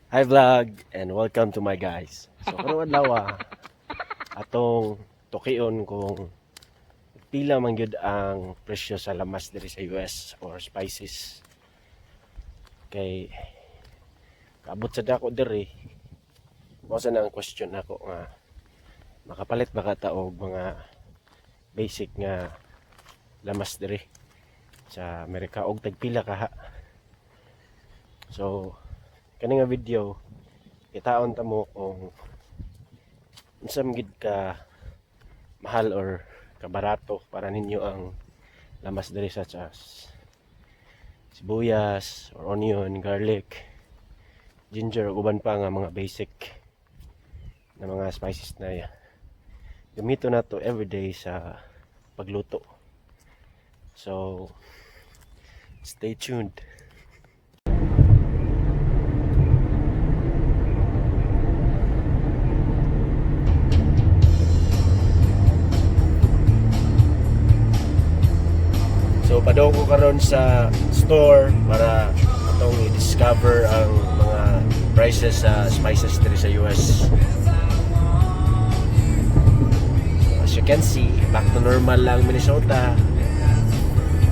Hi vlog and welcome to my guys. So karong adlaw atong tukion kung pila man gyud ang presyo sa lamas diri sa US or spices. Kay kaabot sa dako diri, mao sa na ang question nako nga makapalit ba ka ta og mga basic nga lamas diri sa Amerika og tagpila kaha. So kani nga video, kitaon ta mo kung unsa man gid ka mahal or kabarato para ninyo ang lamas diri, such as sibuyas or onion, garlic, ginger ug uban pa nga mga basic na mga spices na gamito nato everyday sa pagluto. So stay tuned. So padung ko karon sa store para atong i-discover ang mga prices sa spices diri sa US. So, as you can see, back to normal lang Minnesota.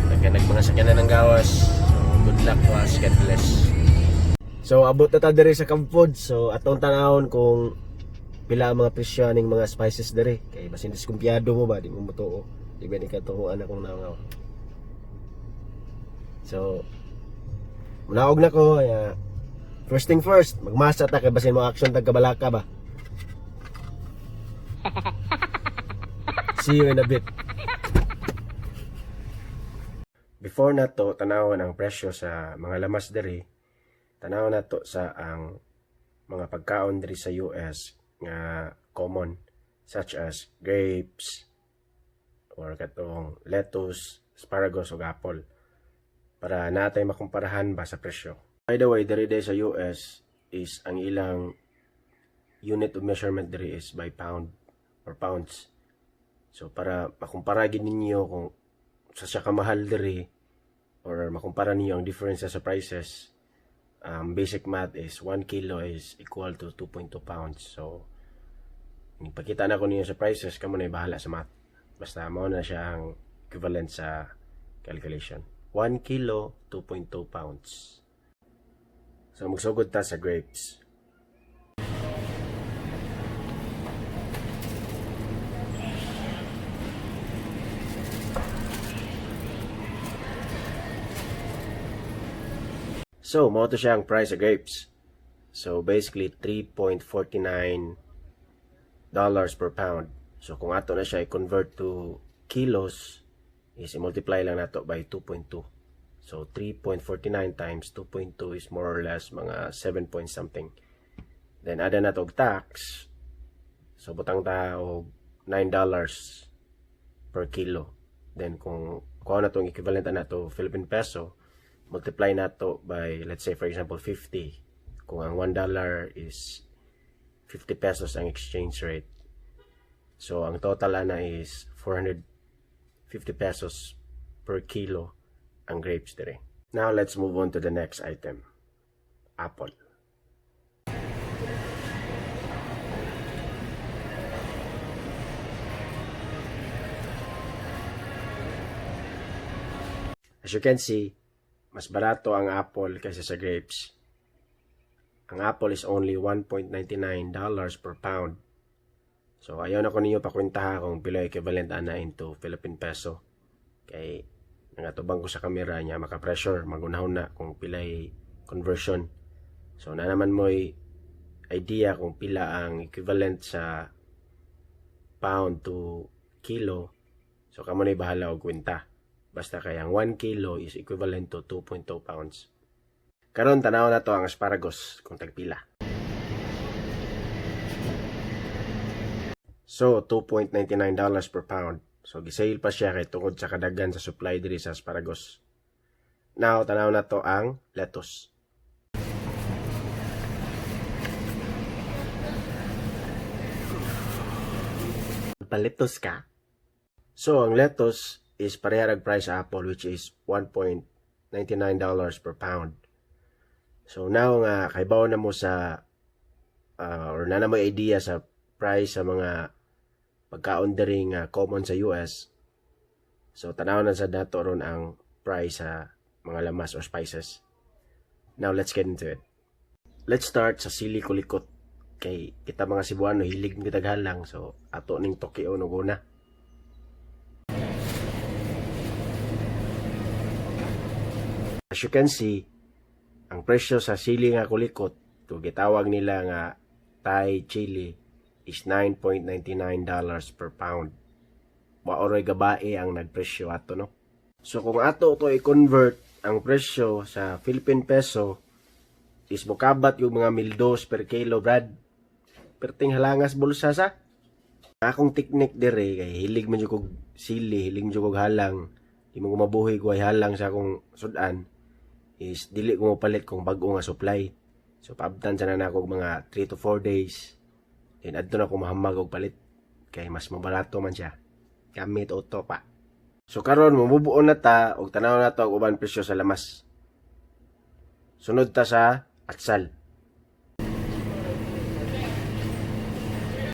Nagka mga sakyanan ng gawas. So good luck to us, God bless. So abot na ta diri sa Cub Foods. So atong tanawon kung pila ang mga presyo ning mga spices diri, kay basin diskumpiyado mo ba, di mo motuo. Di ba ni katuoan akong nangaw. So munaog na ko ya. First thing first, magmasa ta kay basin mo action tag kabalaka ba. See you in a bit. Before nato tanawon ang presyo sa mga lamas diri, tanaw nato sa ang mga pagkaon diri sa US nga common, such as grapes or katong lettuce, asparagus ug apple, para natay makumparahan ba sa presyo. By the way, diri day sa US is ang ilang unit of measurement diri is by pound or pounds. So para makumpara gid ninyo kung unsa siya kamahal diri or makumpara ninyo ang difference sa prices, basic math is 1 kilo is equal to 2.2 pounds. So ipakita na ko ninyo sa prices, kamo na bahala sa math. Basta mao na siya ang equivalent sa calculation. 1 kilo, 2.2 pounds. So magsugod ta sa grapes. So, mao to siya ang price sa grapes. So, basically, $3.49 per pound. So, kung ato na siya i-convert to kilos, is i-multiply lang nato by 2.2. So, 3.49 times 2.2 is more or less mga 7 point something. Then, add na og tax. So, butang ta og $9 per kilo. Then, kung kuha na itong equivalent na to Philippine peso, multiply nato by, let's say, for example, 50. Kung ang $1 is 50 pesos ang exchange rate. So, ang total ana is 450 pesos per kilo ang grapes dire. Now, let's move on to the next item. Apple. As you can see, mas barato ang apple kaysa sa grapes. Ang apple is only $1.99 per pound. So ayaw na ko ninyo pakwentaha kung pila equivalent ana into Philippine peso. Kay nangatubang ko sa kamera niya, maka-pressure, magunahon na kung pilay conversion. So na naman mo'y idea kung pila ang equivalent sa pound to kilo. So kamo na'y bahala og kwenta. Basta kay ang 1 kilo is equivalent to 2.2 pounds. Karon, tanaw na to ang asparagus kung tagpila. So $2.99 per pound. So gisale pa siya kay tungod sa kadagan sa supply diri sa asparagus. Now tanaw na to ang lettuce. Palitos ka. So ang lettuce is pareha rag price sa apple, which is $1.99 per pound. So now nga kahibaw na mo sa or naa na mo idea sa price sa mga pagkaon diri nga common sa US. So tanaw na sa nato ron ang price sa mga lamas or spices. Now let's get into it. Let's start sa sili kulikot kay kita mga Cebuano hilig kitag halang, so ato ning tukion og una. As you can see, ang presyo sa sili nga kulikot, kung gitawag nila nga Thai chili, is $9.99 per pound. Wa oroy gabae ang nagpresyo ato, no? So kung ato to i-convert ang presyo sa Philippine peso is mokabat yung mga 1,200 per kilo, brad. Perting halangas bulsa sa. Akong teknik dire kay hilig man jud kog sili, hilig man jud kog halang. Di mo ko mabuhi ko ay halang sa akong sudan is dili ko mopalit kung bag-o nga supply. So paabtan sana nako og mga 3 to 4 days. Then adto na ko mahamag og palit kay mas mabarato man siya. Gamit auto pa. So karon momubuon na ta og tanaw na to og uban presyo sa lamas. Sunod ta sa atsal.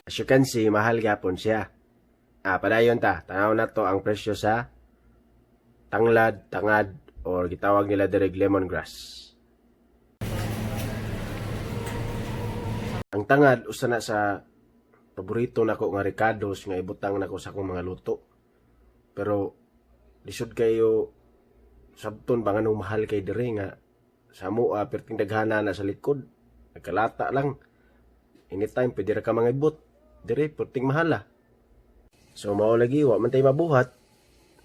As you can see, mahal gyapon siya. Padayon ta, tanaw na to ang presyo sa tanglad, tangad, or gitawag nila diri lemongrass. Ang tangad usa na sa paborito nako nga rekados nga ibutang nako sa akong mga luto. Pero lisod kayo sabton ba nganong mahal kay diri nga sa amoa perting daghana na sa likod. Nagkalata lang. Anytime pwede ra ka mangibot. Diri perting mahal ah. So mao lagi, wa man tay mabuhat.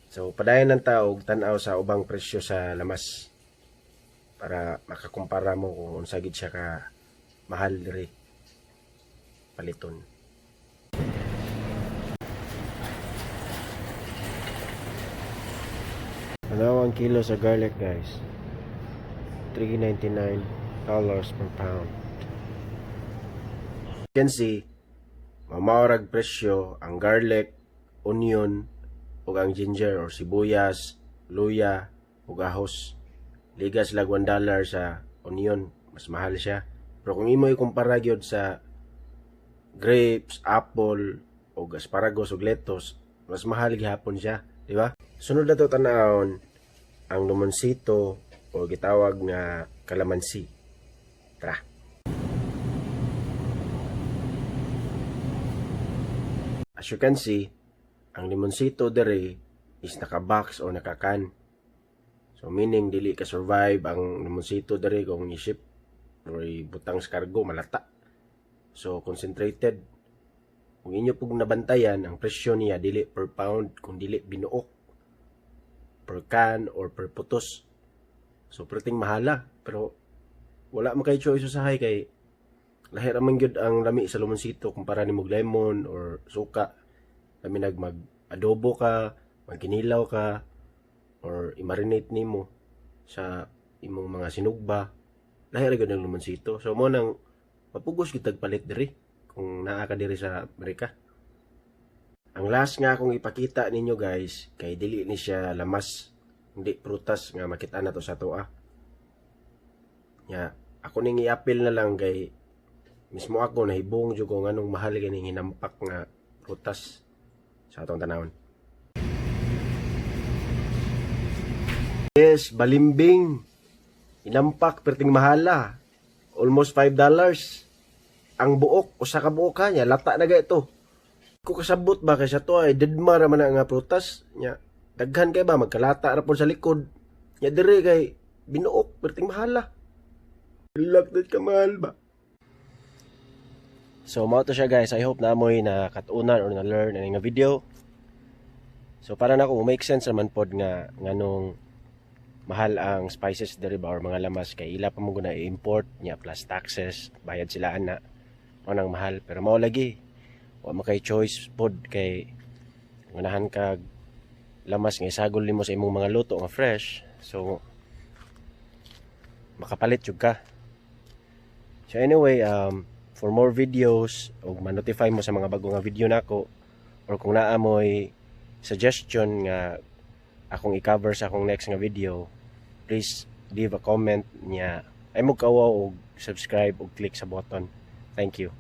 So padayon ng tao og tan-aw sa ubang presyo sa lamas para makakumpara mo kung unsa gid siya ka mahal diri paliton. Ano ang kilo sa garlic, guys? $3.99 per pound. You can see, mamaorag presyo ang garlic, onion, ug ang ginger or sibuyas, luya, ug ahos. Ligas lag $1 sa onion, mas mahal siya. Pero kung imo ikumpara gyud sa grapes, apple, ug asparagus ug lettuce, mas mahal gihapon siya, di ba? Sunod na to tanawon ang lumonsito o gitawag nga kalamansi. Tara. As you can see, ang limonsito dere is naka-box o naka-can. So meaning dili ka survive ang limonsito dere kung i-ship or ibutang sa cargo, malata. So concentrated. Kung inyo pug nabantayan, ang presyo niya dili per pound kung dili binuok, per can or per putos. So perting mahala, pero wala man kay choice usahay kay lahi ra man gyud ang lami sa limonsito kumpara nimo og lemon or suka. Lami nag mag adobo ka, magkinilaw ka, or i-marinate nimo sa imong mga sinugba. Lahi ra gyud ang limonsito. So mo nang mapugos gyud tag palit diri kung naa ka diri sa Amerika. Ang last nga akong ipakita ninyo, guys, kay dili ni siya lamas, hindi prutas nga makita na to sa toa. Nya, ako ning i-appeal na lang kay mismo ako nahibong jud ko nganong mahal kining hinampak nga prutas sa atong tanawon. Yes, balimbing. Inampak perting mahala. Almost $5. Ang buok, usa ka buok ha, nya lata na ga ito. Ko kasabot ba kay sa to ay deadma ra man na nga prutas nya. Daghan kay ba magkalata ra pod sa likod. Nya dire kay binuok perting mahala. Lak ka mahal ba? So mao to siya, guys. I hope na mo'y nakatunan or na-learn ani nga video. So para nako make sense naman pod nga nganong mahal ang spices diri ba or mga lamas kay ila pa mo guna i-import nya plus taxes, bayad sila ana. Mao nang mahal, pero mao lagi wa man kay choice pod kay ganahan kag lamas nga isagol nimo sa imong mga luto nga fresh. So makapalit jud ka. So anyway, for more videos og ma-notify mo sa mga bago nga video nako or kung naa mo'y suggestion nga akong i-cover sa akong next nga video, please leave a comment niya. Ayaw mo kauwaw og subscribe og click sa button. Thank you.